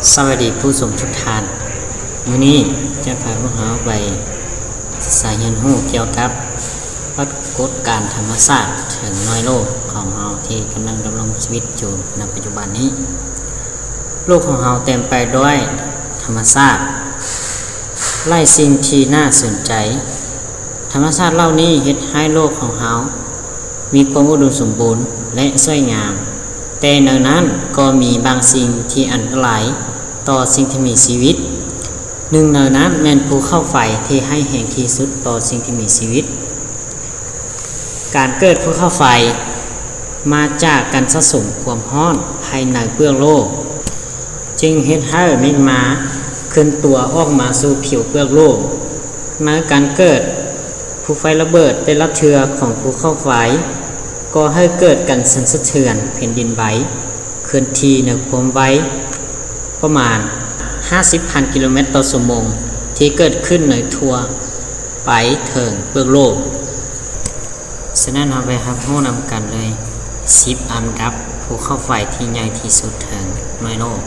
ສະບາຍດີຜູ້ຊົມທຸກທ່ານ, ມື້ນີ້ຈະພາພວກເຮົາໄປສຶກສາຮຽນຮູ້ກ່ຽວກັບປາກົດການທຳມະຊາດເທິງໜ້ອຍໂລກຂອງເຮົາທີ່ກຳລັງດຳລົງຊີວິດຢູ່ໃນປັດຈຸບັນນີ້. ໂລກຂອງເຮົາເຕັມໄປດ້ວຍທຳມະຊາດ, ຫຼາຍສິ່ງທີ່ໜ້າສົນໃຈ. ທຳມະຊາດເຫຼົ່ານີ້ເຮັດໃຫ້ໂລກຂອງເຮົາມີຄວາມອຸດົມສົມບູນ ແລະ ສວຍງາມ, ແຕ່ໃນນັ້ນກໍມີບາງສິ່ງທີ່ອັນຕະລາຍຕໍ່ສິ່ງທີ່ມີຊີວິດ. ໜຶ່ງໃນນັ້ນແມ່ນພູເຂົາໄຟທີ່ຮ້າຍແຮງທີ່ສຸດຕໍ່ສິ່ງທີ່ມີຊີວິດ. ການເກີດພູເຂົາໄຟມາຈາກການສະສົມຄວາມຮ້ອນພາຍໃນເປືອກໂລກ, ຈຶ່ງເຮັດໃຫ້ແມກມາເຄື່ອນຕົວອອກມາສູ່ຜິວເປືອກໂລກ. ໃນການເກີດພູໄຟລະເບີດແຕ່ລະເທື່ອຂອງພູເຂົາໄຟ ກໍໃຫ້ເກີດການສັ່ນສະເທືອນແຜ່ນດິນໄຫວ ເຄື່ອນທີ່ໃນຄວາມໄວປະມານຫ້າສິບພັນກິໂລແມັດຕໍ່ຊົ່ວໂມງ ທີ່ເກີດຂຶ້ນໃນທົ່ວໄປເຖິງເປືອກໂລກ. ສະນັ້ນ ເຮົາໄປຮັບຮູ້ນຳກັນເລີຍ ສິບອັນດັບພູເຂົາໄຟທີ່ໃຫຍ່ທີ່ສຸດເທິງໜ້ອຍໂລກ.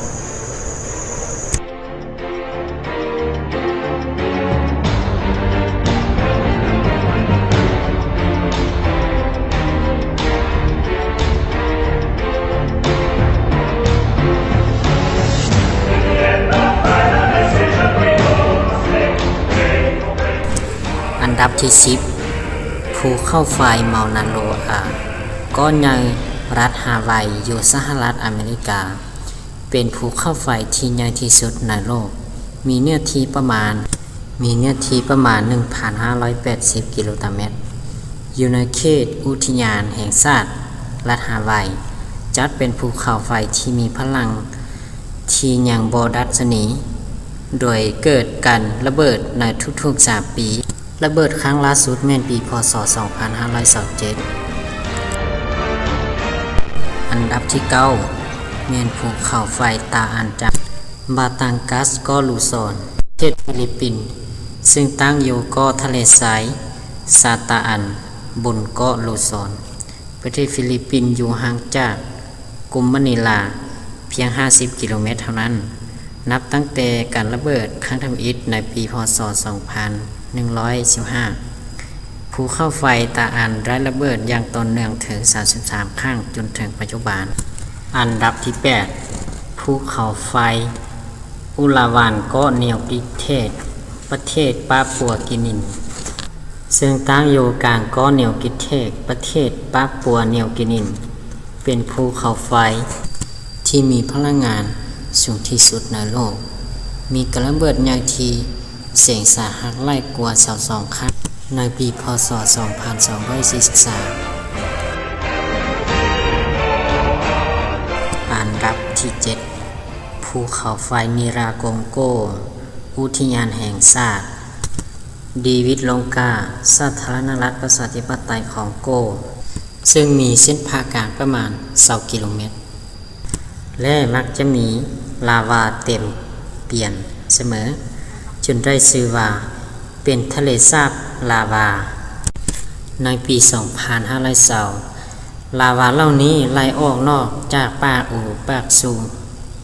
ອັນດັບທີສິບ ພູເຂົາໄຟເມົານາໂລອາ ເກາະໃຫຍ່ ລັດຮາວາຍ ຢູ່ສະຫະລັດອາເມລິກາ. ເປັນພູເຂົາໄຟທີ່ໃຫຍ່ທີ່ສຸດໃນໂລກ, ມີເນື້ອທີ່ປະມານ, ມີເນື້ອທີ່ປະມານໜຶ່ງພັນຫ້າຮ້ອຍແປດສິບກິໂລຕາແມັດ, ຢູ່ໃນເຂດອຸທິຍານແຫ່ງຊາດລັດຮາວາຍ, ຈັດເປັນພູເຂົາໄຟທີ່ມີພະລັງທີ່ຍັງບໍ່ດັດຊະນີ, ໂດຍເກີດການລະເບີດໃນທຸກໆສາມປີ. ລະເບີດຄັ້ງລ່າສຸດແມ່ນປີ ພ.ສ. ສອງພັນຫ້າຮ້ອຍຊາວເຈັດ. ອັນດັບທີເກົ້າ ແມ່ນພູເຂົາໄຟຕາອານຈາກ ບາຕັງກັສ ເກາະລູຊອນ ປະເທດຟີລິບປິນ, ເຊິ່ງຕັ້ງຢູ່ເກາະທະເລຊາຍຊາຕາອານ ບົນເກາະລູຊອນ. ປະເທດຟີລິບປິນຢູ່ຫ່າງຈາກ ກຸງມະນີລາພຽງຫ້າສິບກິໂລແມັດເທົ່ານັ້ນ. ນັບຕັ້ງແຕ່ການລະເບີດຄັ້ງທຳອິດໃນປີ ພ.ສ. ສອງພັນໜຶ່ງຮ້ອຍສິບຫ້າ ພູເຂົາໄຟຕາອານໄດ້ລະເບີດຢ່າງຕໍ່ເນື່ອງເຖິງສາມສິບສາມຄັ້ງຈົນເຖິງປັດຈຸບັນ. ອັນດັບທີແປດ ພູເຂົາໄຟ ອຸລາວານ ເກາະນິວກິເທກ ປະເທດປາປົວກີນີ ເຊິ່ງຕັ້ງຢູ່ກາງເກາະນິວກິເທກ ປະເທດປາປົວນິວກີນີ ເປັນພູເຂົາໄຟທີ່ມີພະລັງງານສູງທີ່ສຸດໃນໂລກ, ມີການລະເບີດໃຫຍ່ທີ່ແສງສາຫັດຫຼາຍກວ່າຊາວສອງຄັ້ງໃນປີ ພ.ສ. ສອງພັນສອງຮ້ອຍສີ່ສິບສາມ. ອັນດັບທີເຈັດ ພູເຂົາໄຟນີຣາກົງໂກ ອຸທິຍານແຫ່ງຊາດດີວິດລົງກາ ສາທາລະນະລັດປະຊາທິປະໄຕຂອງໂກ ເຊິ່ງມີເສັ້ນຜ່າກາງປະມານຊາວກິໂລແມັດ ແລະ ມັກຈະມີລາວາເຕັມປ່ຽນສະເໝີ, ຈົນໄດ້ຊື່ວ່າເປັນທະເລສາບລາວາ. ໃນປີສອງພັນຫ້າຮ້ອຍຊາວ ລາວາເຫຼົ່ານີ້ໄຫຼອອກນອກຈາກປາກອູປາກຊູ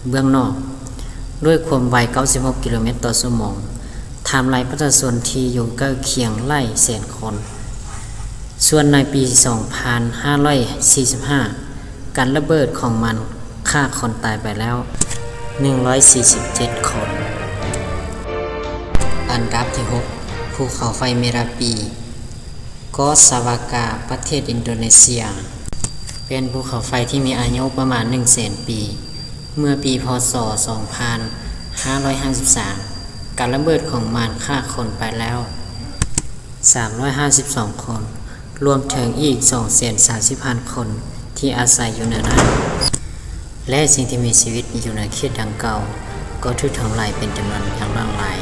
ເບື້ອງນອກ ດ້ວຍຄວາມໄວເກົ້າສິບຫົກກິໂລແມັດຕໍ່ຊົ່ວໂມງ, ທຳລາຍປະຊາຊົນທີ່ຢູ່ໃກ້ຄຽງຫຼາຍແສນຄົນ. ສ່ວນໃນປີສອງພັນຫ້າຮ້ອຍສີ່ສິບຫ້າ ການລະເບີດຂອງມັນຂ້າຄົນຕາຍໄປແລ້ວໜຶ່ງຮ້ອຍສີ່ສິບເຈັດຄົນ. ອັນດັບທີຫົກ ພູເຂົາໄຟເມຣາປີ ເກາະຊາວາກາ ປະເທດອິນໂດເນເຊຍ ເປັນພູເຂົາໄຟທີ່ມີອາຍຸປະມານໜຶ່ງແສນປີ. ເມື່ອປີ ພ.ສ. ສອງພັນຫ້າຮ້ອຍຫ້າສິບສາມ ການລະເບີດຂອງມັນຂ້າຄົນໄປແລ້ວສາມຮ້ອຍຫ້າສິບສອງຄົນ, ລວມເຖິງອີກສອງແສນສາມສິບພັນຄົນທີ່ອາໄສຢູ່ໃນນັ້ນ ແລະ ສິ່ງທີ່ມີຊີວິດຢູ່ໃນເຂດດັ່ງກ່າວກໍຖືກທຳລາຍເປັນຈຳນວນຢ່າງຫຼວງຫຼາຍ.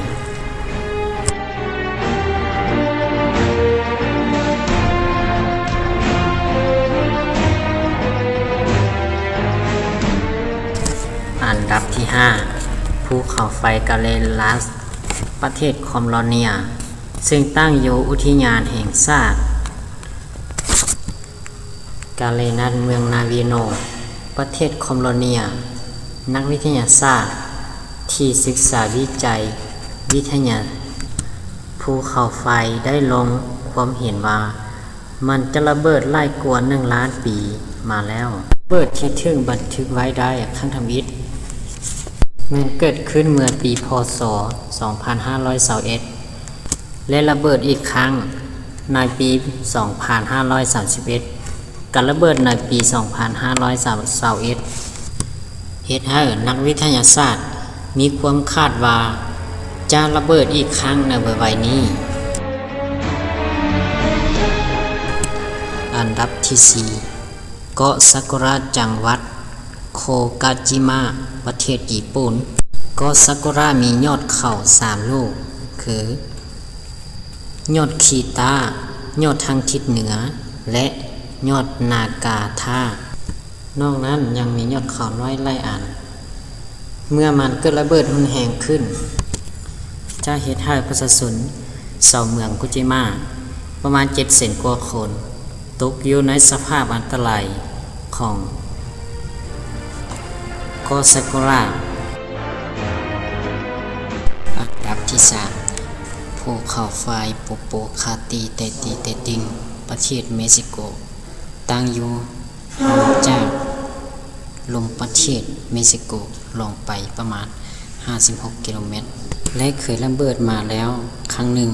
ອັນດັບທີຫ້າ ພູເຂົາໄຟກາເລລາສ ປະເທດຄອມໂລເນຍ ເຊິ່ງຕັ້ງຢູ່ອຸທິຍານແຫ່ງຊາດ ກາເລນັດ ເມືອງນາວີໂນ ປະເທດຄອມໂລເນຍ. ນັກວິທະຍາສາດ ທີ່ສຶກສາວິໄຈວິທະຍາພູເຂົາໄຟໄດ້ລົງຄວາມເຫັນວ່າ ມັນຈະລະເບີດຫຼາຍກວ່າໜຶ່ງລ້ານປີມາແລ້ວ. ລະເບີດທີ່ຖືກບັນທຶກໄວ້ໄດ້ຄັ້ງທຳອິດ ແມ່ນເກີດຂຶ້ນເມື່ອປີ ພ.ສ. ສອງພັນຫ້າຮ້ອຍຊາວເອັດ ແລະ ລະເບີດອີກຄັ້ງໃນປີ ສອງພັນຫ້າຮ້ອຍສາມສິບເອັດ ກະລະເບີດໃນປີ ສອງພັນຫ້າຮ້ອຍຊາວເອັດ ເຮັດໃຫ້ນັກວິທະຍາສາດມີຄວາມຄາດວ່າຈະລະເບີດອີກຄັ້ງໃນໄວໆນີ້. ອັນດັບທີສີ່ ເກາະຊາກຸຣະ ຈັງຫວັດໂຄກາຈິມະ ປະເທດຍີ່ປຸ່ນ. ເກາະຊາກຸຣະມີຍອດເຂົາສາມລູກ ຄື ຍອດຄີຕາ, ຍອດທາງທິດເໜືອ ແລະ ຍອດນາກາທາ. ນອກນັ້ນຍັງມີຍອດເຂົານ້ອຍຫຼາຍອັນ. ເມື່ອມັນເກີດລະເບີດຮຸນແຮງຂຶ້ນ ຈະເຮັດໃຫ້ປະຊາຊົນຊາວເມືອງໂຄຈິມະປະມານເຈັດແສນກວ່າຄົນ ຕົກຢູ່ໃນສະພາບອັນຕະລາຍຂອງເກາະຊາກຸຣະ. ອັນດັບທີສາມ ພູເຂົາໄຟໂປໂປຄາຕີເຕຕີເຕຕິງ ປະເທດເມັກຊິໂກ ຕັ້ງຢູ່ຫ່າງຈາກລຸ່ມປະເທດເມັກຊິໂກລົງໄປປະມານຫ້າສິບຫົກກິໂລແມັດ ແລະ ເຄີຍລະເບີດມາແລ້ວຄັ້ງໜຶ່ງ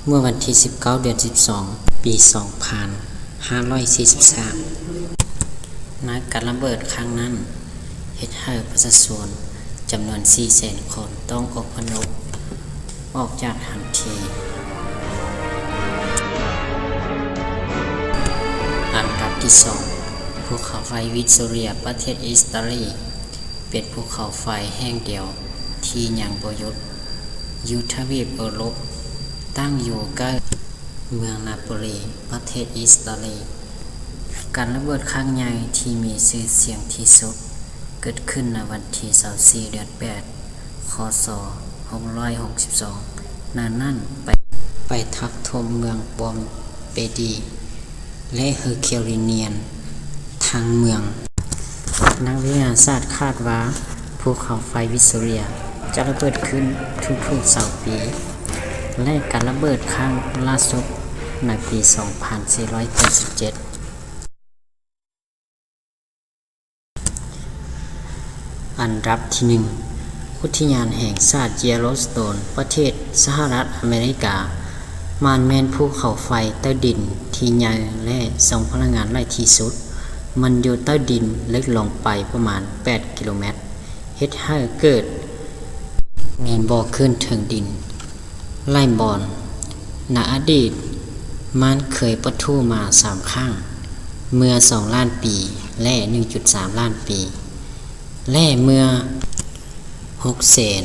ເມື່ອວັນທີສິບເກົ້າ ເດືອນສິບສອງ ປີສອງພັນຫ້າຮ້ອຍສີ່ສິບສາມ. ໃນການລະເບີດຄັ້ງນັ້ນ ເຮັດໃຫ້ປະຊາຊົນຈຳນວນສີ່ແສນຄົນຕ້ອງອົບພະຍົບອອກຈາກຖານທີ່. ອັນດັບທີສອງ ພູເຂົາໄຟວິຊູເຣຍ ປະເທດອີຕາລີ ເປັນພູເຂົາໄຟແຫ່ງດຽວທີ່ຍັງບໍ່ຢຸດຢູ່ທະວີບເອີຣົບ, ຕັ້ງຢູ່ໃກ້ເມືອງນາໂປລີ ປະເທດອີຕາລີ. ການລະເບີດຄັ້ງໃຫຍ່ທີ່ມີຊື່ສຽງທີ່ສຸດ ເກີດຂຶ້ນໃນວັນທີຊາວສີ່ ເດືອນແປດ ຄ.ສ. ຫົກຮ້ອຍຫົກສິບສອງ ໃນນັ້ນໄປ ໄປທັບຖົມເມືອງປອມເປດີ ແລະ ເຮີເຄວລີນຽນທັງເມືອງ. ນັກວິທະຍາສາດຄາດວ່າ ພູເຂົາໄຟວິຊູເຣຍຈະລະເບີດຂຶ້ນທຸກໆຊາວປີ ແລະ ການລະເບີດຄັ້ງລ່າສຸດໃນປີສອງພັນສີ່ຮ້ອຍເຈັດສິບເຈັດ. ອັນດັບທີໜຶ່ງ ອຸທິຍານແຫ່ງຊາດເຢໂລສະໂຕນ ປະເທດສະຫະລັດອາເມລິກາ ມັນແມ່ນພູເຂົາໄຟໃຕ້ດິນທີ່ໃຫຍ່ ແລະ ສົ່ງພະລັງງານຫຼາຍທີ່ສຸດ. ມັນຢູ່ໃຕ້ດິນເລິກລົງໄປປະມານແປດກິໂລແມັດ ເຮັດໃຫ້ເກີດມີບໍ່ຂຶ້ນເທິງດິນຫຼາຍບ່ອນ. ໃນອະດີດ ມັນເຄີຍປະທຸມາສາມຄັ້ງ ເມື່ອສອງລ້ານປີ ແລະ ໜຶ່ງຈຸດສາມລ້ານປີ ແລະ ເມື່ອຫົກແສນ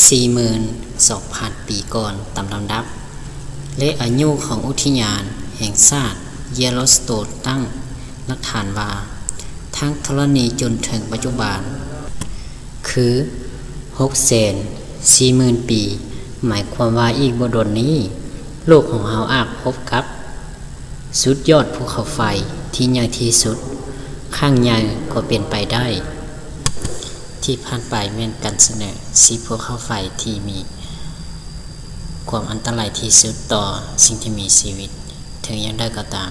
ສີ່ໝື່ນສອງພັນປີກ່ອນຕາມລຳດັບ ແລະ ອາຍຸຂອງອຸທິຍານແຫ່ງຊາດເຢໂລສະໂຕນຕັ້ງຫຼັກຖານວ່າ ທັງທໍລະນີຈົນເຖິງປັດຈຸບັນ ຄືຫົກແສນສີ່ໝື່ນປີ, ໝາຍຄວາມວ່າອີກບໍ່ດົນນີ້ ໂລກຂອງເຮົາອາດພົບກັບສຸດຍອດພູເຂົາໄຟທີ່ໃຫຍ່ທີ່ສຸດຄັ້ງໃຫຍ່ກໍເປັນໄປໄດ້. ທີ່ຜ່ານໄປແມ່ນການສະເໜີສິບພູເຂົາໄຟທີ່ມີຄວາມອັນຕະລາຍທີ່ສຸດຕໍ່ສິ່ງທີ່ມີຊີວິດ. ເຖິງຢ່າງໃດກໍຕາມ,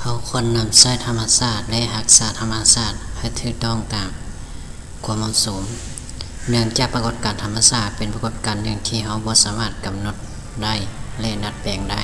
ເຮົາຄວນນຳໃຊ້ທຳມະຊາດ ແລະ ຮັກສາທຳມະຊາດໃຫ້ຖືກຕ້ອງຕາມ ຄວາມເໝາະສົມ, ເນື່ອງຈາກປາກົດການທຳມະຊາດເປັນປາກົດການໜຶ່ງທີ່ເຮົາບໍ່ສາມາດກຳນົດໄດ້ ແລະ ດັດແປງໄດ້.